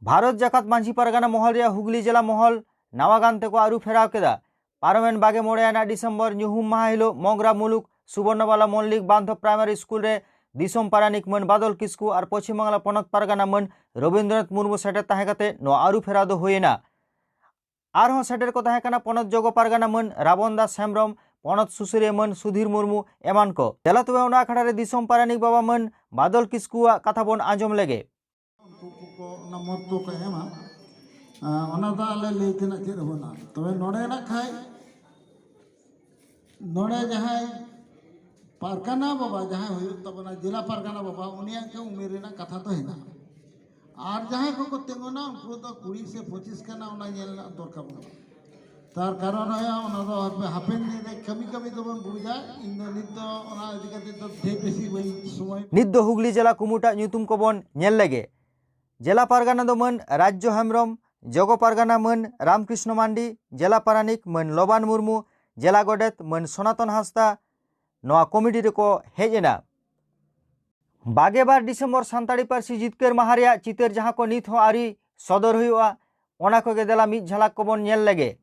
ᱵᱷᱟᱨᱚᱛ ᱡᱟᱠᱟᱛ ᱢᱟᱹᱡᱷᱤ ᱯᱟᱨᱜᱟᱱᱟ ᱢᱚᱦᱚᱞ ᱨᱮᱭᱟᱜ ᱦᱩᱜᱽᱞᱤ ᱡᱮᱞᱟ ᱢᱚᱦᱚᱞ ᱱᱟᱣᱟ ᱜᱟᱱ ᱛᱮᱠᱚ ᱟᱹᱨᱩ ᱯᱷᱮᱨᱟᱣ ᱠᱮᱫᱟ᱾ ᱯᱟᱨᱚᱢᱮᱱ ᱵᱟᱜᱮ ᱢᱚᱬᱮ ᱟᱱᱟᱜ ᱰᱤᱥᱮᱢᱵᱚᱨ ᱧᱩᱦᱩᱢ ᱢᱟᱦᱟ ᱦᱤᱞᱳᱜ ᱢᱚᱜᱽᱨᱟ ᱢᱩᱞᱩᱠ ᱥᱩᱵᱚᱨᱱᱚᱵᱟᱞᱟ ᱢᱚᱞᱞᱤᱠ ᱵᱟᱱᱫᱷᱚᱵ ᱯᱨᱟᱭᱢᱟᱨᱤ ᱥᱠᱩᱞ ᱨᱮ ᱫᱤᱥᱚᱢ ᱯᱟᱨᱟᱱᱤᱠ ᱢᱟᱹᱱ ᱵᱟᱫᱚᱞ ᱠᱤᱥᱠᱩ ᱟᱨ ᱯᱚᱪᱷᱤᱢ ᱵᱟᱝᱞᱟ ᱯᱚᱱᱚᱛ ᱯᱟᱨᱜᱟᱱᱟ ᱢᱟᱹᱱ ᱨᱚᱵᱤᱱᱫᱨᱚᱱᱟᱛᱷ ᱢᱩᱨᱢᱩ ᱥᱮᱴᱮᱨ ᱛᱟᱦᱮᱸ ᱠᱟᱛᱮ ᱱᱚᱣᱟ ᱟᱹᱨᱩ ᱯᱷᱮᱨᱟᱣ ᱫᱚ ᱦᱩᱭᱮᱱᱟ᱾ ᱟᱨᱦᱚᱸ ᱥᱮᱴᱮᱨ ᱠᱚ ᱛᱟᱦᱮᱸ ᱠᱟᱱᱟ ᱯᱚᱱᱚᱛ ᱡᱚᱜᱚ ᱯᱟᱨᱜᱟᱱᱟ ᱢᱟᱹᱱ ᱨᱟᱵᱚᱱ ᱫᱟᱥ ᱦᱮᱢᱵᱽᱨᱚᱢ, ᱯᱚᱱᱚᱛ ᱥᱩᱥᱟᱹᱨᱤᱭᱟᱹ ᱢᱟᱹᱱ ᱥᱩᱫᱷᱤᱨ ᱢᱩᱨᱢᱩ ᱮᱢᱟᱱ ᱠᱚ᱾ ᱫᱮᱞᱟ ᱛᱚᱵᱮ ᱚᱱᱟ ᱟᱠᱷᱲᱟ ᱨᱮ ᱫᱤᱥᱚᱢ ᱯᱟᱨᱟᱱᱤᱠ ᱵᱟᱵᱟ ᱢᱟᱹᱱ ᱵᱟᱫᱚᱞ ᱠᱤᱥᱠᱩᱣᱟᱜ ᱠᱟᱛᱷᱟ ᱵᱚᱱ ᱟᱸᱡᱚᱢ ᱞᱮᱜᱮ᱾ ᱩᱱᱠᱩ ᱠᱚ ᱚᱱᱟ ᱢᱚᱛ ᱫᱚᱠᱚ ᱮᱢᱟ, ᱟᱸ, ᱚᱱᱟ ᱫᱚ ᱟᱞᱮ ᱞᱟᱹᱭ ᱛᱮᱱᱟᱜ ᱪᱮᱫ ᱦᱚᱸ ᱵᱟᱹᱱᱩᱜᱼᱟ᱾ ᱛᱚᱵᱮ ᱱᱚᱰᱮ ᱱᱟᱜ ᱠᱷᱟᱡ, ᱱᱚᱰᱮ ᱡᱟᱦᱟᱸᱭ ᱯᱟᱨᱜᱟᱱᱟ ᱵᱟᱵᱟ ᱡᱟᱦᱟᱸᱭ ᱦᱩᱭᱩᱜ ᱛᱟᱵᱚᱱᱟ, ᱡᱮᱞᱟ ᱯᱟᱨᱜᱟᱱᱟ ᱵᱟᱵᱟ, ᱩᱱᱤᱭᱟᱜ ᱜᱮ ᱩᱢᱮᱨ ᱨᱮᱱᱟᱜ ᱠᱟᱛᱷᱟ ᱫᱚ ᱦᱮᱱᱟᱜᱼᱟ᱾ ᱟᱨ ᱡᱟᱦᱟᱸᱭ ᱠᱚᱠᱚ ᱛᱤᱸᱜᱩᱱᱟ, ᱩᱱᱠᱩ ᱫᱚ ᱠᱩᱲᱤ ᱥᱮ ᱯᱚᱸᱪᱤᱥ ᱠᱟᱱᱟ, ᱚᱱᱟ ᱧᱮᱞ ᱨᱮᱱᱟᱜ ᱫᱚᱨᱠᱟᱨ ᱵᱟᱹᱱᱩᱜᱼᱟ᱾ ᱛᱟᱨ ᱠᱟᱨᱚᱱ ᱦᱩᱭᱩᱜᱼᱟ, ᱚᱱᱟ ᱫᱚ ᱦᱟᱯᱮ-, ᱦᱟᱯᱮᱱ ᱫᱤᱱ ᱨᱮ ᱠᱟᱹᱢᱤ ᱠᱟᱹᱢᱤ ᱛᱮᱵᱚᱱ ᱵᱩᱡᱟ᱾ ᱤᱧ ᱫᱚ ᱱᱤᱛ ᱫᱚ ᱚᱱᱟ ᱤᱫᱤ ᱠᱟᱛᱮ ᱫᱚ ᱰᱷᱮᱨ ᱵᱮᱥᱤ ᱵᱟᱹᱧ ᱥᱚᱢᱚᱭ᱾ ᱱᱤᱛ ᱫᱚ ᱦᱩᱜᱽᱞᱤ ᱡᱮᱞᱟ ᱠᱩᱢᱩᱴᱟᱜ ᱧᱩᱛᱩᱢ ᱠᱚᱵᱚᱱ ᱧᱮᱞ ᱞᱮᱜᱮ᱾ ᱡᱮᱞᱟ ᱯᱟᱨᱜᱟᱱᱟ ᱫᱚ ᱢᱟᱹᱱ ᱨᱟᱡᱽᱡᱚ ᱦᱮᱢᱵᱽᱨᱚᱢ, ᱡᱚᱜᱚ ᱯᱟᱨᱜᱟᱱᱟ ᱢᱟᱹᱱ ᱨᱟᱢᱠᱨᱤᱥᱱᱚ ᱢᱟᱱᱰᱤ, ᱡᱮᱞᱟ ᱯᱟᱨᱟᱱᱤᱠ ᱢᱟᱹᱱ ᱞᱚᱵᱟᱱ ᱢᱩᱨᱢᱩ, ᱡᱮᱞᱟ ᱜᱚᱰᱮᱛ ᱢᱟᱹᱱ ᱥᱚᱱᱟᱛᱚᱱ ᱦᱟᱸᱥᱫᱟ ᱱᱚᱣᱟ ᱠᱚᱢᱤᱴᱤ ᱨᱮᱠᱚ ᱦᱮᱡ ᱮᱱᱟ᱾ ᱵᱟᱜᱮ ᱵᱟᱨ ᱰᱤᱥᱮᱢᱵᱚᱨ ᱥᱟᱱᱛᱟᱲᱤ ᱯᱟᱹᱨᱥᱤ ᱡᱤᱛᱠᱟᱹᱨ ᱢᱟᱦᱟ ᱨᱮᱭᱟᱜ ᱪᱤᱛᱟᱹᱨ ᱡᱟᱦᱟᱸ ᱠᱚ ᱱᱤᱛ ᱦᱚᱸ ᱟᱹᱣᱨᱤ ᱥᱚᱫᱚᱨ ᱦᱩᱭᱩᱜᱼᱟ, ᱚᱱᱟ ᱠᱚᱜᱮ ᱫᱮᱞᱟ ᱢᱤᱫ ᱡᱷᱟᱞᱟᱠ ᱠᱚᱵᱚᱱ ᱧᱮᱞ ᱞᱮᱜᱮ᱾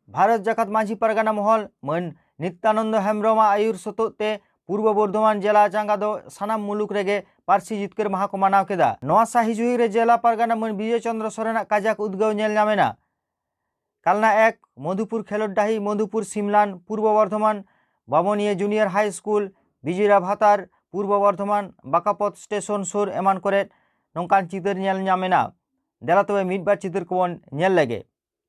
ᱵᱷᱟᱨᱚᱛ ᱡᱟᱠᱟᱛ ᱢᱟᱹᱡᱷᱤ ᱯᱟᱨᱜᱟᱱᱟ ᱢᱚᱦᱚᱞ ᱢᱟᱹᱱ ᱱᱤᱛᱭᱟᱱᱚᱱᱫᱚ ᱦᱮᱢᱵᱽᱨᱚᱢᱟᱜ ᱟᱹᱭᱩᱨ ᱥᱚᱛᱚᱜ ᱛᱮ ᱯᱩᱨᱵᱚ ᱵᱚᱨᱫᱷᱚᱢᱟᱱ ᱡᱮᱞᱟ ᱪᱟᱸᱜᱟ ᱫᱚ ᱥᱟᱱᱟᱢ ᱢᱩᱞᱩᱠ ᱨᱮᱜᱮ ᱯᱟᱹᱨᱥᱤ ᱡᱤᱛᱠᱟᱹᱨ ᱢᱟᱦᱟ ᱠᱚ ᱢᱟᱱᱟᱣ ᱠᱮᱫᱟ᱾ ᱱᱚᱣᱟ ᱥᱟᱹᱦᱤ ᱡᱩᱦᱤ ᱨᱮ ᱡᱮᱞᱟ ᱯᱟᱨᱜᱟᱱᱟ ᱢᱟᱹᱱ ᱵᱤᱡᱚᱭ ᱪᱚᱸᱫᱽᱨᱚ ᱥᱚᱨᱮᱱᱟᱜ ᱠᱟᱡᱟᱠ ᱩᱫᱽᱜᱟᱹᱣ ᱧᱮᱞ ᱧᱟᱢ ᱮᱱᱟ᱾ ᱠᱟᱞᱱᱟ ᱮᱠ, ᱢᱚᱫᱷᱩᱯᱩᱨ ᱠᱷᱮᱞᱳᱰ ᱰᱟᱹᱦᱤ, ᱢᱚᱫᱷᱩᱯᱩᱨ ᱥᱤᱢᱞᱟᱱ, ᱯᱩᱨᱵᱚ ᱵᱚᱨᱫᱷᱚᱢᱟᱱ, ᱵᱟᱢᱚᱱᱤᱭᱟᱹ ᱡᱩᱱᱤᱭᱚᱨ ᱦᱟᱭ ᱥᱠᱩᱞ, ᱵᱤᱡᱚᱭᱨᱟ ᱵᱷᱟᱛᱟᱨ, ᱯᱩᱨᱵᱚ ᱵᱚᱨᱫᱷᱚᱢᱟᱱ, ᱵᱟᱠᱟᱯᱚᱛ ᱥᱴᱮᱥᱚᱱ ᱥᱩᱨ ᱮᱢᱟᱱ ᱠᱚᱨᱮ ᱱᱚᱝᱠᱟᱱ ᱪᱤᱛᱟᱹᱨ ᱧᱮᱞ ᱧᱟᱢ ᱮᱱᱟ᱾ ᱫᱮᱞᱟ ᱛᱚᱵᱮ ᱢᱤᱫ ᱵᱟᱨ ᱪᱤᱛᱟᱹᱨ ᱠᱚᱵᱚᱱ ᱧᱮᱞ ᱞᱮᱜᱮ᱾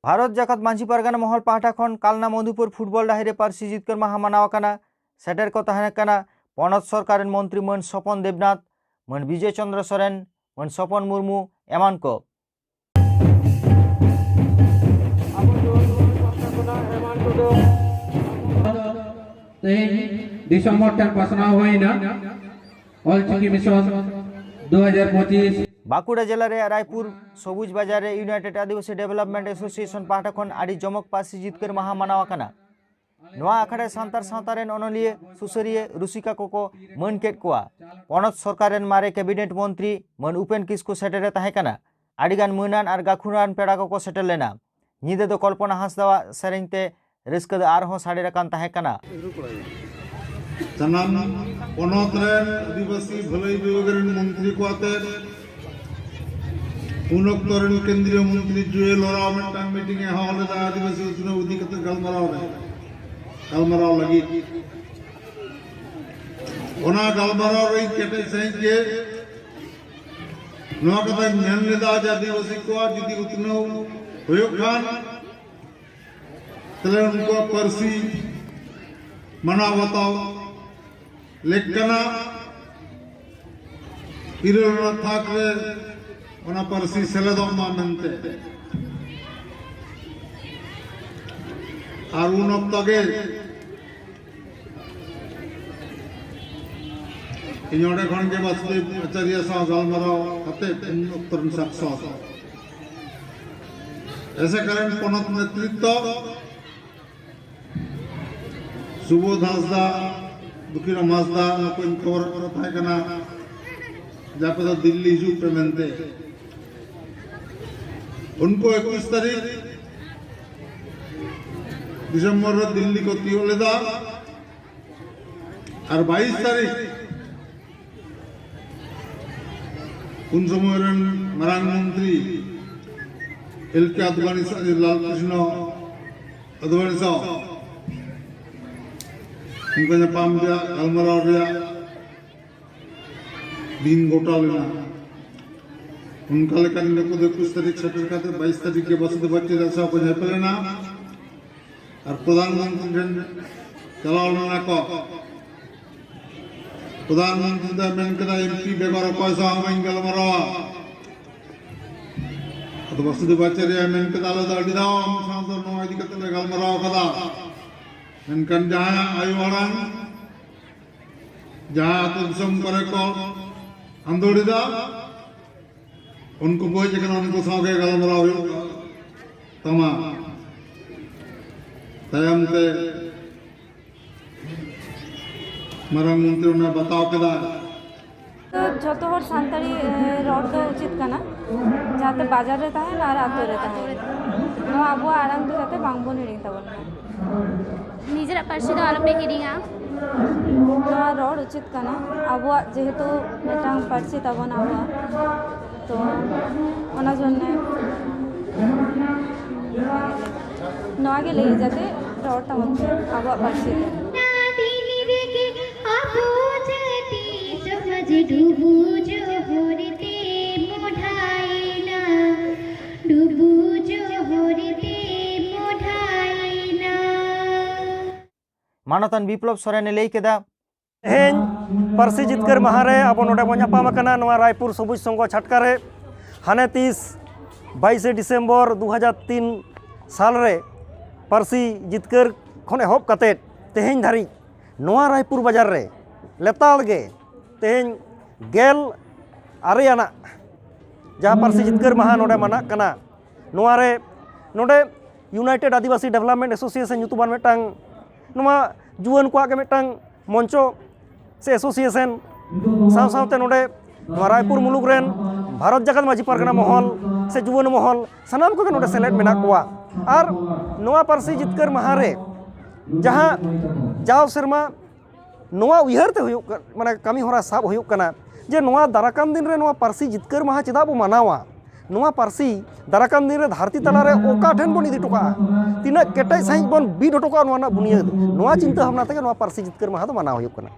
ᱵᱷᱟᱨᱚᱛ ᱡᱟᱠᱟᱛ ᱢᱟᱹᱡᱷᱤ ᱯᱟᱨᱜᱟᱱᱟ ᱢᱚᱦᱚᱞ ᱯᱟᱦᱴᱟ ᱠᱷᱚᱱ ᱠᱟᱞᱱᱟ ᱢᱚᱫᱷᱩᱯᱩᱨ ᱯᱷᱩᱴᱵᱚᱞ ᱰᱟᱹᱦᱤ ᱨᱮ ᱯᱟᱹᱨᱥᱤ ᱡᱤᱛᱠᱟᱹᱨ ᱢᱟᱦᱟ ᱢᱟᱱᱟᱣ ᱟᱠᱟᱱᱟ᱾ ᱥᱮᱴᱮᱨ ᱠᱚ ᱛᱟᱦᱮᱸ ᱠᱟᱱᱟ ᱯᱚᱱᱚᱛ ᱥᱚᱨᱠᱟᱨ ᱨᱮᱱ ᱢᱚᱱᱛᱨᱤ ᱢᱟᱹᱱ ᱥᱚᱯᱚᱱ ᱫᱮᱵᱽᱱᱟᱛᱷ, ᱢᱟᱹᱱ ᱵᱤᱡᱚᱭ ᱪᱚᱸᱫᱽᱨᱚ ᱥᱚᱨᱮᱱ, ᱢᱟᱹᱱ ᱥᱚᱯᱚᱱ ᱢᱩᱨᱢᱩ ᱮᱢᱟᱱ ᱠᱚ᱾ ᱛᱮᱦᱮᱧ ᱫᱤᱥᱚᱢ ᱦᱚᱲ ᱴᱷᱮᱱ ᱯᱟᱥᱱᱟᱣ ᱦᱩᱭᱱᱟ ᱚᱞᱪᱤᱠᱤ ᱢᱤᱥᱚᱱ ᱫᱩ ᱦᱟᱡᱟᱨ ᱯᱚᱸᱪᱤᱥ᱾ ᱵᱟᱸᱠᱩᱲᱟ ᱡᱮᱞᱟ ᱨᱮᱭᱟᱜ ᱨᱟᱭᱯᱩᱨ ᱥᱚᱵᱩᱡᱽ ᱵᱟᱡᱟᱨ ᱨᱮ ᱤᱭᱩᱱᱟᱭᱴᱮᱰ ᱟᱹᱫᱤᱵᱟᱹᱥᱤ ᱰᱮᱵᱷᱮᱞᱚᱯᱢᱮᱱᱴ ᱮᱥᱳᱥᱤᱭᱮᱥᱚᱱ ᱯᱟᱦᱴᱟ ᱠᱷᱚᱱ ᱟᱹᱰᱤ ᱡᱚᱢᱚᱠ ᱯᱟᱹᱨᱥᱤ ᱡᱤᱛᱠᱟᱹᱨ ᱢᱟᱦᱟ ᱢᱟᱱᱟᱣ ᱟᱠᱟᱱᱟ᱾ ᱱᱚᱣᱟ ᱟᱠᱷᱲᱟ ᱨᱮ ᱥᱟᱱᱛᱟᱲ ᱥᱟᱶᱛᱟ ᱨᱮᱱ ᱚᱱᱚᱞᱤᱭᱟᱹ, ᱥᱩᱥᱟᱹᱨᱤᱭᱟᱹ, ᱨᱩᱥᱤᱠᱟ ᱠᱚᱠᱚ ᱢᱟᱹᱱ ᱠᱮᱫ ᱠᱚᱣᱟ᱾ ᱯᱚᱱᱚᱛ ᱥᱚᱨᱠᱟᱨ ᱨᱮᱱ ᱢᱟᱨᱮ ᱠᱮᱵᱤᱱᱮᱴ ᱢᱚᱱᱛᱨᱤ ᱢᱟᱹᱱ ᱩᱯᱮᱱ ᱠᱤᱥᱠᱩ ᱥᱮᱴᱮᱨᱮ ᱛᱟᱦᱮᱸ ᱠᱟᱱᱟ᱾ ᱟᱹᱰᱤᱜᱟᱱ ᱢᱟᱹᱱᱟᱱ ᱟᱨ ᱜᱟᱹᱠᱷᱩᱲᱟᱱ ᱯᱮᱲᱟ ᱠᱚᱠᱚ ᱥᱮᱴᱮᱨ ᱞᱮᱱᱟ᱾ ᱧᱤᱫᱟᱹ ᱫᱚ ᱠᱚᱞᱯᱚᱱᱟ ᱦᱟᱸᱥᱫᱟᱣᱟᱜ ᱥᱮᱨᱮᱧ ᱛᱮ ᱨᱟᱹᱥᱠᱟᱹ ᱫᱚ ᱟᱨᱦᱚᱸ ᱥᱟᱰᱮ ᱟᱠᱟᱱ ᱛᱟᱦᱮᱸ ᱠᱟᱱᱟ᱾ ᱥᱟᱱᱟᱢ ᱯᱚᱱᱚᱛ ᱨᱮᱱ ᱟᱹᱫᱤᱵᱟᱹᱥᱤ ᱵᱷᱟᱹᱞᱟᱹᱭ ᱵᱤᱵᱷᱟᱜᱽ ᱨᱮᱱ ᱢᱚᱱᱛᱨᱤ ᱠᱚ ᱟᱛᱮ ᱩᱱ ᱚᱠᱛᱚ ᱨᱮᱱ ᱠᱮᱱᱫᱨᱤᱭᱚ ᱢᱚᱱᱛᱨᱤ ᱡᱩᱭᱮᱞ ᱳᱨᱟᱣ ᱢᱤᱫᱴᱟᱝ ᱢᱤᱴᱤᱝ ᱮ ᱦᱚᱦᱚ ᱞᱮᱫᱟ ᱟᱹᱫᱤᱵᱟᱹᱥᱤ ᱩᱛᱱᱟᱹᱣ ᱤᱫᱤ ᱠᱟᱛᱮ ᱜᱟᱞᱢᱟᱨᱟᱣ ᱨᱮ᱾ ᱜᱟᱞᱢᱟᱨᱟᱣ ᱞᱟᱹᱜᱤᱫ᱾ ᱚᱱᱟ ᱜᱟᱞᱢᱟᱨᱟᱣ ᱨᱮ ᱤᱧ ᱠᱮᱴᱮᱡ ᱥᱟᱺᱦᱤᱡ ᱜᱮ ᱱᱚᱣᱟ ᱠᱟᱛᱷᱟᱧ ᱢᱮᱱ ᱞᱮᱫᱟ ᱡᱮ ᱟᱹᱫᱤᱵᱟᱹᱥᱤ ᱠᱚᱣᱟᱜ ᱡᱩᱫᱤ ᱩᱛᱱᱟᱹᱣ ᱦᱩᱭᱩᱜ ᱠᱷᱟᱱ, ᱛᱟᱦᱞᱮ ᱩᱱᱠᱩᱣᱟᱜ ᱯᱟᱹᱨᱥᱤ ᱢᱟᱱᱟᱣ ᱵᱟᱛᱟᱣ ᱞᱮᱠ ᱠᱟᱱᱟ᱾ ᱤᱨᱟᱹᱞ ᱟᱱᱟᱜ ᱛᱷᱟᱠ ᱨᱮ ᱚᱱᱟ ᱯᱟᱹᱨᱥᱤ ᱥᱮᱞᱮᱫᱚᱜ ᱢᱟ ᱢᱮᱱᱛᱮ᱾ ᱟᱨ ᱩᱱ ᱚᱠᱛᱚ ᱜᱮ ᱤᱧ ᱚᱸᱰᱮ ᱠᱷᱚᱱ ᱜᱮ ᱵᱟᱥᱩᱫᱮᱵ ᱟᱪᱟᱨᱭᱟ ᱥᱟᱶ ᱜᱟᱞᱢᱟᱨᱟᱣ ᱠᱟᱛᱮ ᱩᱱ ᱚᱠᱛᱚ ᱨᱮᱱ ᱥᱟᱠᱥᱚᱛ ᱮᱥᱮ ᱠᱟᱨᱚᱱ ᱯᱚᱱᱚᱛ ᱱᱮᱛᱨᱤᱛᱛᱚ ᱥᱩᱵᱳᱫᱷ ᱦᱟᱸᱥᱫᱟ, ᱫᱩᱠᱷᱤᱨᱟᱢ ᱦᱟᱸᱥᱫᱟ, ᱱᱩᱠᱩᱧ ᱠᱷᱚᱵᱚᱨ ᱠᱚ ᱛᱟᱦᱮᱸ ᱠᱟᱱᱟ ᱡᱮ ᱟᱯᱮ ᱫᱚ ᱫᱤᱞᱞᱤ ᱦᱤᱡᱩᱜ ᱯᱮ ᱢᱮᱱᱛᱮ᱾ ᱩᱱᱠᱩ ᱮᱠᱩᱥ ᱛᱟᱹᱨᱤᱠᱷ ᱰᱤᱥᱮᱢᱵᱚᱨ ᱨᱮ ᱫᱤᱞᱞᱤ ᱠᱚ ᱛᱤᱭᱳᱜ ᱞᱮᱫᱟ᱾ ᱟᱨ ᱵᱟᱭᱤᱥ ᱛᱟᱹᱨᱤᱠᱷ ᱩᱱ ᱥᱚᱢᱚᱭ ᱨᱮᱱ ᱢᱟᱨᱟᱝ ᱢᱚᱱᱛᱨᱤ ᱮᱞ ᱠᱮ ᱟᱫᱣᱟᱱᱤ ᱥᱟᱶ, ᱞᱟᱞ ᱠᱨᱤᱥᱱᱚ ᱟᱫᱣᱟᱱᱤ ᱥᱟᱶ ᱩᱱᱠᱩ ᱧᱟᱯᱟᱢ ᱨᱮᱭᱟᱜ, ᱜᱟᱞᱢᱟᱨᱟᱣ ᱨᱮᱭᱟᱜ ᱫᱤᱱ ᱜᱚᱴᱟ ᱞᱮᱱᱟ᱾ ᱚᱱᱠᱟ ᱞᱮᱠᱟᱛᱮ ᱱᱩᱠᱩ ᱫᱚ ᱮᱠᱩᱥ ᱛᱟᱹᱨᱤᱠᱷ ᱥᱮᱴᱮᱨ ᱠᱟᱛᱮ ᱵᱟᱭᱤᱥ ᱛᱟᱹᱨᱤᱠᱷ ᱜᱮ ᱵᱟᱥᱩᱫᱮᱵ ᱟᱪᱟᱨᱭᱟ ᱥᱟᱶ ᱠᱚ ᱧᱮᱯᱮᱞ ᱮᱱᱟ᱾ ᱟᱨ ᱯᱨᱚᱫᱷᱟᱱ ᱢᱚᱱᱛᱨᱤ ᱴᱷᱮᱱ ᱪᱟᱞᱟᱣ ᱞᱮᱱᱟ ᱠᱚ᱾ ᱯᱨᱚᱫᱷᱟᱱ ᱢᱚᱱᱛᱨᱤ ᱫᱚᱭ ᱢᱮᱱ ᱠᱮᱫᱟ, "ᱮᱢ ᱯᱤ ᱵᱮᱜᱚᱨ ᱚᱠᱚᱭ ᱥᱟᱶ ᱦᱚᱸ ᱵᱟᱹᱧ ᱜᱟᱞᱢᱟᱨᱟᱣᱟ᱾" ᱟᱫᱚ ᱵᱟᱥᱩᱫᱮᱵ ᱟᱪᱟᱨᱭᱟᱭ ᱢᱮᱱ ᱠᱮᱫᱟ, "ᱟᱞᱮ ᱫᱚ ᱟᱹᱰᱤ ᱫᱷᱟᱣ ᱟᱢ ᱥᱟᱶ ᱫᱚ ᱱᱚᱣᱟ ᱤᱫᱤ ᱠᱟᱛᱮ ᱞᱮ ᱜᱟᱞᱢᱟᱨᱟᱣ ᱠᱟᱫᱟ, ᱢᱮᱱᱠᱷᱟᱱ ᱡᱟᱦᱟᱸᱭᱟᱜ ᱟᱭᱳ ᱟᱲᱟᱝ ᱡᱟᱦᱟᱸ ᱟᱹᱛᱩ ᱫᱤᱥᱚᱢ ᱠᱚᱨᱮ ᱠᱚ ᱟᱸᱫᱳᱲ ᱮᱫᱟ, ᱩᱱᱠᱩ ᱠᱚ ᱦᱮᱡ ᱟᱠᱟᱱᱟ, ᱩᱱᱠᱩ ᱥᱟᱶ ᱜᱮ ᱜᱟᱞᱢᱟᱨᱟᱣ ᱦᱩᱭᱩᱜ ᱛᱟᱢᱟ᱾" ᱛᱟᱭᱚᱢ ᱛᱮ ᱢᱟᱨᱟᱝ ᱢᱚᱱᱛᱨᱤ ᱚᱱᱟ ᱵᱟᱛᱟᱣ ᱠᱮᱫᱟ᱾ ᱛᱚ ᱡᱷᱚᱛᱚ ᱦᱚᱲ ᱥᱟᱱᱛᱟᱲᱤ, ᱮ, ᱨᱚᱲ ᱫᱚ ᱩᱪᱤᱛ ᱠᱟᱱᱟ, ᱡᱟᱦᱟᱸᱛᱮ ᱵᱟᱡᱟᱨ ᱨᱮ ᱛᱟᱦᱮᱱ ᱟᱨ ᱟᱛᱳ ᱨᱮ ᱛᱟᱦᱮᱱ᱾ ᱱᱚᱣᱟ ᱟᱵᱚᱣᱟᱜ ᱟᱲᱟᱝ ᱫᱚ ᱡᱟᱛᱮ ᱵᱟᱝᱵᱚᱱ ᱦᱤᱲᱤᱧ ᱛᱟᱵᱚᱱ ᱢᱟ᱾ ᱱᱤᱡᱮᱨᱟᱜ ᱯᱟᱹᱨᱥᱤ ᱫᱚ ᱟᱞᱚᱯᱮ ᱦᱤᱲᱤᱧᱟ᱾ ᱱᱚᱣᱟ ᱨᱚᱲ ᱩᱪᱤᱛ ᱠᱟᱱᱟ, ᱟᱵᱚᱣᱟᱜ ᱡᱮᱦᱮᱛᱩ ᱢᱤᱫᱴᱟᱝ ᱯᱟᱹᱨᱥᱤ ᱛᱟᱵᱚᱱ ᱟᱵᱚᱣᱟᱜ, ᱛᱚ ᱚᱱᱟ ᱡᱚᱱᱱᱮ ᱱᱚᱣᱟ ᱜᱮ ᱞᱟᱹᱭ ᱡᱟᱛᱮ ᱨᱚᱲ ᱛᱟᱵᱚᱱ ᱯᱮ ᱟᱵᱚᱣᱟᱜ ᱯᱟᱹᱨᱥᱤ ᱛᱮ᱾ ᱚᱱᱟ ᱫᱤᱱ ᱨᱮᱜᱮ ᱟᱵᱚ ᱡᱟᱹᱛᱤ ᱥᱚᱢᱟᱡᱽ ᱰᱩᱵᱩᱡᱚᱜ ᱦᱚᱨ ᱛᱮ ᱢᱚᱰᱷᱟᱭᱮᱱᱟ, ᱰᱩᱵᱩᱡᱚᱜ ᱦᱚᱨ ᱛᱮ ᱢᱚᱰᱷᱟᱭᱮᱱᱟ᱾ ᱢᱟᱱᱚᱛᱟᱱ ᱵᱤᱯᱞᱚᱵ ᱥᱚᱨᱮᱱᱮ ᱞᱟᱹᱭ ᱠᱮᱫᱟ, ᱛᱮᱦᱮᱧ ᱯᱟᱹᱨᱥᱤ ᱡᱤᱛᱠᱟᱹᱨ ᱢᱟᱦᱟ ᱨᱮ ᱟᱵᱚ ᱱᱚᱰᱮ ᱵᱚᱱ ᱧᱟᱯᱟᱢ ᱟᱠᱟᱱᱟ, ᱱᱚᱣᱟ ᱨᱟᱭᱯᱩᱨ ᱥᱚᱵᱩᱡᱽ ᱥᱚᱝᱜᱷᱚ ᱪᱷᱟᱴᱠᱟ ᱨᱮ᱾ ᱦᱟᱱᱮ ᱛᱤᱥ ᱵᱟᱭᱤᱥᱮ ᱰᱤᱥᱮᱢᱵᱚᱨ ᱫᱩ ᱦᱟᱡᱟᱨ ᱛᱤᱱ ᱥᱟᱞ ᱨᱮ ᱯᱟᱹᱨᱥᱤ ᱡᱤᱛᱠᱟᱹᱨ ᱠᱷᱚᱱ ᱮᱦᱚᱵ ᱠᱟᱛᱮᱫ ᱛᱮᱦᱮᱧ ᱫᱷᱟᱹᱨᱤᱡ ᱱᱚᱣᱟ ᱨᱟᱭᱯᱩᱨ ᱵᱟᱡᱟᱨ ᱨᱮ ᱞᱮᱛᱟᱲ ᱜᱮ ᱛᱮᱦᱮᱧ ᱜᱮᱞ ᱟᱨᱮ ᱟᱱᱟᱜ ᱡᱟᱦᱟᱸ ᱯᱟᱹᱨᱥᱤ ᱡᱤᱛᱠᱟᱹᱨ ᱢᱟᱦᱟ ᱱᱚᱰᱮ ᱢᱟᱱᱟᱜ ᱠᱟᱱᱟ᱾ ᱱᱚᱣᱟ ᱨᱮ ᱱᱚᱰᱮ ᱤᱭᱩᱱᱟᱭᱴᱮᱰ ᱟᱹᱫᱤᱵᱟᱹᱥᱤ ᱰᱮᱵᱷᱞᱚᱯᱢᱮᱱᱴ ᱮᱥᱳᱥᱤᱭᱮᱥᱚᱱ ᱧᱩᱛᱩᱢᱟᱱ ᱢᱤᱫᱴᱟᱝ ᱱᱚᱣᱟ ᱡᱩᱣᱟᱹᱱ ᱠᱚᱣᱟᱜ ᱜᱮ ᱢᱤᱫᱴᱟᱝ ᱢᱚᱧᱪᱚ ᱥᱮ ᱮᱥᱳᱥᱤᱭᱮᱥᱚᱱ, ᱥᱟᱶ ᱥᱟᱶᱛᱮ ᱱᱚᱰᱮ ᱱᱚᱣᱟ ᱨᱟᱭᱯᱩᱨ ᱢᱩᱞᱩᱠ ᱨᱮᱱ ᱵᱷᱟᱨᱚᱛ ᱡᱟᱠᱟᱛ ᱢᱟᱹᱡᱷᱤ ᱯᱟᱨᱜᱟᱱᱟ ᱢᱚᱦᱚᱞ ᱥᱮ ᱡᱩᱣᱟᱹᱱ ᱢᱚᱦᱚᱞ, ᱥᱟᱱᱟᱢ ᱠᱚᱜᱮ ᱱᱚᱰᱮ ᱥᱮᱞᱮᱫ ᱢᱮᱱᱟᱜ ᱠᱚᱣᱟ᱾ ᱟᱨ ᱱᱚᱣᱟ ᱯᱟᱹᱨᱥᱤ ᱡᱤᱛᱠᱟᱹᱨ ᱢᱟᱦᱟ ᱨᱮ ᱡᱟᱦᱟᱸ ᱡᱟᱣ ᱥᱮᱨᱢᱟ ᱱᱚᱣᱟ ᱩᱭᱦᱟᱹᱨ ᱛᱮ ᱦᱩᱭᱩᱜ ᱠᱟ-, ᱢᱟᱱᱮ ᱠᱟᱹᱢᱤ ᱦᱚᱨᱟ ᱥᱟᱵ ᱦᱩᱭᱩᱜ ᱠᱟᱱᱟ ᱡᱮ ᱱᱚᱣᱟ ᱫᱟᱨᱟᱠᱟᱱ ᱫᱤᱱ ᱨᱮ ᱱᱚᱣᱟ ᱯᱟᱹᱨᱥᱤ ᱡᱤᱛᱠᱟᱹᱨ ᱢᱟᱦᱟ ᱪᱮᱫᱟᱜ ᱵᱚ ᱢᱟᱱᱟᱣᱟ? ᱱᱚᱣᱟ ᱯᱟᱹᱨᱥᱤ ᱫᱟᱨᱟᱠᱟᱱ ᱫᱤᱱ ᱨᱮ ᱫᱷᱟᱹᱨᱛᱤ ᱛᱟᱞᱟ ᱨᱮ ᱚᱠᱟ ᱴᱷᱮᱱ ᱵᱚᱱ ᱤᱫᱤ ᱦᱚᱴᱚ ᱠᱟᱜᱼᱟ? ᱛᱤᱱᱟᱹᱜ ᱠᱮᱴᱮᱡ ᱥᱟᱺᱦᱤᱡ ᱵᱚᱱ ᱵᱤᱫ ᱦᱚᱴᱚ ᱠᱟᱜᱼᱟ? ᱱᱚᱣᱟ ᱨᱮᱱᱟᱜ ᱵᱩᱱᱤᱭᱟᱹᱫ, ᱱᱚᱣᱟ ᱪᱤᱱᱛᱟᱹ ᱵᱷᱟᱵᱽᱱᱟ ᱛᱮᱜᱮ ᱱᱚᱣᱟ ᱯᱟᱹᱨᱥᱤ ᱡᱤᱛᱠᱟᱹᱨ ᱢᱟᱦᱟ ᱫᱚ ᱢᱟᱱᱟᱣ ᱦᱩᱭᱩᱜ ᱠᱟᱱᱟ᱾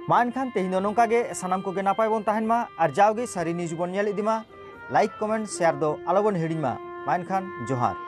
ᱢᱟ ᱮᱱᱠᱷᱟᱱ ᱛᱮᱦᱮᱧ ᱫᱚ ᱱᱚᱝᱠᱟ ᱜᱮ, ᱥᱟᱱᱟᱢ ᱠᱚᱜᱮ ᱱᱟᱯᱟᱭ ᱵᱚᱱ ᱛᱟᱦᱮᱱ ᱢᱟ ᱟᱨ ᱡᱟᱣᱜᱮ ᱥᱟᱹᱨᱤ news ᱵᱚᱱ ᱧᱮᱞ ᱤᱫᱤ ᱢᱟ᱾ Like, comment, share ᱫᱚ ᱟᱞᱚᱵᱚᱱ ᱦᱤᱲᱤᱧ ᱢᱟ᱾ ᱢᱟ ᱮᱱᱠᱷᱟᱱ ᱡᱚᱦᱟᱨ᱾